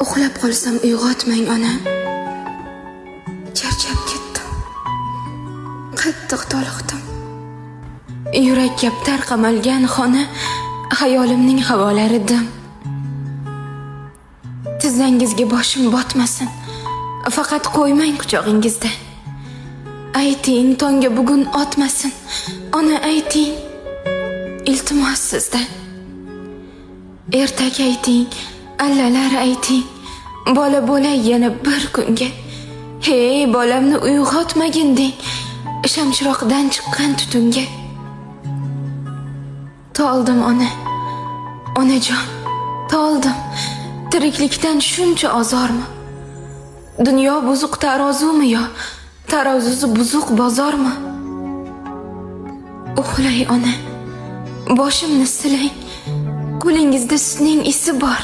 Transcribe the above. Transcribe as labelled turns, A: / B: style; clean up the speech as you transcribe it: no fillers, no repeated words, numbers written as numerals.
A: Uxlab qolsam uyg'otmang, ona. Charchab ketdim. Qattiq toliqdim. Yurak kaptar qamalgan xona, xayolimning havolari dim. Tizzangizga boshim botmasin. Faqat qo'ymang quchog'ingizda. Ayting, tongga bugun otmasin. Ona, ayting. Iltimos sizdan. Ertak ayting, allalar ayting. Bola bo'lay yana bir kunga. Hey, bolamni uyg'otmagin deng. Shamchiroqdan chiqqan tutunga. Toldim, ona. Onajon, toldim. Tiriklikdan shuncha ozormi? Dunyo buzuq tarozumi yo tarozusi buzuq bozormi? Uxlay, ona. Boshimni silang. Qo'lingizda sutning isi bor.